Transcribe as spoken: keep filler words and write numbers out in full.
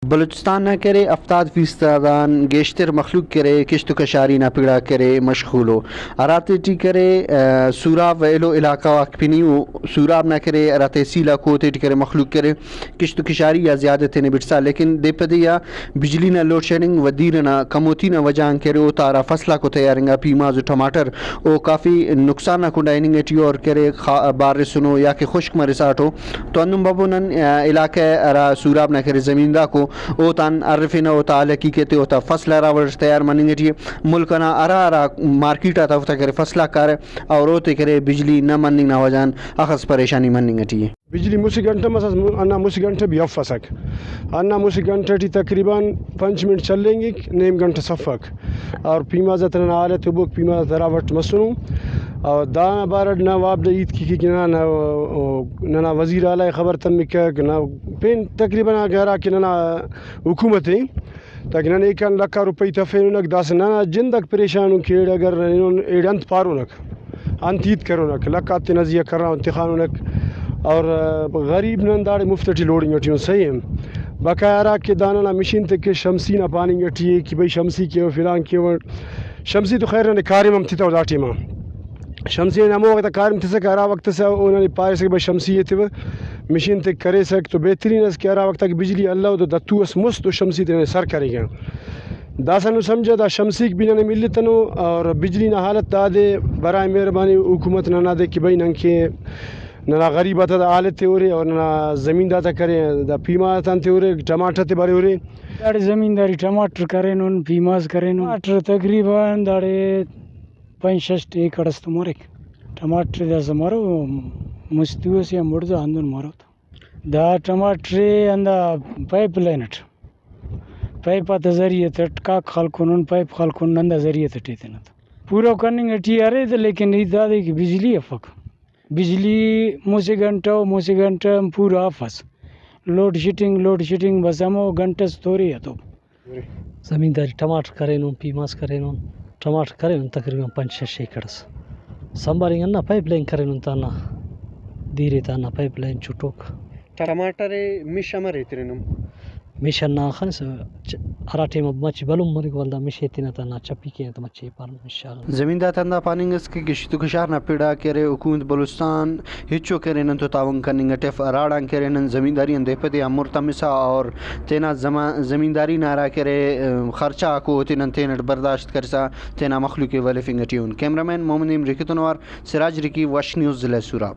بلوچستان نا کرے ہفتاد فیصد آن گیشتر مخلوق کرے کشت و کشاری نا پڑ آ کرے مشغول ءُ۔ ہراتے ٹی کرے، آ، سوراب و ایلو علاقہ غاک پنی ءُ۔ سوراب نا کرے ہرا تحصیل آکو اوتے ٹی کرے مخلوق کرے کشت و کشاری آ زیادہ تینے بٹسا، لیکن دے پہ دے آ بجلی نا لوڈ شیڈنگ و دیر ئنا کموتی نا وجہ غان کرے اوتا ہرا فصل آکو تیار انگا، پیماز و ٹماٹر، او کافی نقصان نا کنڈا ہننگ ٹی اور کرے خا-، بارسنو یا کہ خشک مرساٹو۔ تو ہندن بابو نن، آ، علاقہ ہرا سوراب نا کرے زمیندار کو اوتان ہرفینہ، اوتا حال حقیقت ءِ، اوتا فصل ہرا وڑ تیار مننگ ٹی ءِ، ملک ئنا ہرا ہرا مارکیٹ آتا اوفتا کرے فصل آک کارہ اور اوتے کرے بجلی نہ مننگ نا وجہ غان اخس پریشانی مننگ ٹی ءِ۔ بجلی مسہ گھنٹہ مسس، ہندا مسہ گھنٹہ بھی افسک۔ ہندا مسہ گھنٹہ ٹی تقریباً پنچ منٹ چلینگک، نیم گھنٹہ سفک۔ اور پیماز آتا ننا حالت ءِ بوک، پیماز آتا ہرا وٹ مسنو۔ اور دانا بارٹ نا واب دا ہیت کی کہ ننا، ننا، ننا وزیر اعلیٰ خبر تمکک، نہ پین تقریباً ہرا کہ ننا حکومت ءِ، تاکہ نن ایکان لکھ آ روپئی تفیننک، داسہ ننا جندک پریشان ءُ کیڑ، اگر اینو ایڑے انت پارونک، انت ہیت کرونک، لکھ آتے نا زیہا کران تخانونک، اور غریب نن داڑے مفت ٹی لوڑنگ ٹی اُن، صحیح ءِ۔ بقایا ہرا کہ دا ننا مشین تے کہ شمسی نا پاننگ ٹی ءِ کہ بھئی شمسی کیوہ، فلان کیوہ، شمسی تو خیر ننے کاریم ہم تتو دا ٹائما۔ شمسی نا ہمو وخت آ کاریم تسکہ ہرا وخت سے او ننے پاریسکہ بھئی شمسی ایتیوہ، مشین تے کریسک تو بہترین اس کہ ہرا وخت آ کہ بجلی الو تو دتو اس مست تو شمسی تے ننے سر کریکہ۔ داسہ نو سمجھہ دا شمسیک بھی ننے ملتنو اور بجلی نا حالت دادے، برائے مہربانی حکومت ننا دے کہ بھئی ننکہ ننا غریب آتا دا حالت تے ہورے اور ننا زمیندار تا کرے دا پیماز آتان تے ہورے، ٹماٹر تے برے ہورے۔ داڑے زمینداری ٹماٹر کرینن، پیماز کرینن۔ ٹماٹر تقریباً داڑے پنچ شش ایکڑ اس تو مریک۔ ٹماٹر داسہ مرو، مستو اسے آن بڑزا ہندن مرو تو۔ دا ٹماٹر ءِ ہندا پائپ لائن اٹ، پائپ آتا ذریعہ تٹ کاک خلکنن، پائپ خلکنن، ہندا ذریعہ تٹ ایتنہ۔ پورو کننگ ٹی ارے تہ، لیکن ہیت دادے کہ بجلی افک۔ بجلی مسہ گھنٹہ و مسہ گھنٹہ پورا افس۔ لوڈ شیڈنگ، لوڈ شیڈنگ، بس ہمو گھنٹہ اس تورے اتو۔ زمینداری ٹماٹر کرینن، پیماز کرینن، ٹماٹر کرینن تقریباً پنچ شش ایکڑ اس۔ سنبھالنگ ہندا پائپ لائن کرینن تا ہندا، دیر ایتا ہندا پائپ لائن چٹوک۔ ٹماٹر ءِ مش امر ایترینن؟ مش ہندا خنس، چ-، ہرا ٹائم مچ بھلن مریک ولدا مش ایتنہ تا ہندا چپی کینہ تا مچ ایپارہ۔ زمیندار تا ہندا پاننگ ئس کہ کشت و کشار نا پڑ آ کہ ارے، حکومت بلوچستان ہچو کہ ارے نن تو تعاون کننگ اٹ اف، ہراڑان کہ ارے نن زمینداری آن دے پہ دے آ مر تمسا اور تینا زما-، زمینداری نا ہرا کہ ارے، ام، خرچہ غاکو اوتے نن تینٹ برداشت کرسا تینا مخلوق ءِ ولفنگ ٹی اُن۔ کیمرہ مین محمد امین رکی تون اوار سراج رکی، وش نیوز، ضلع سوراب۔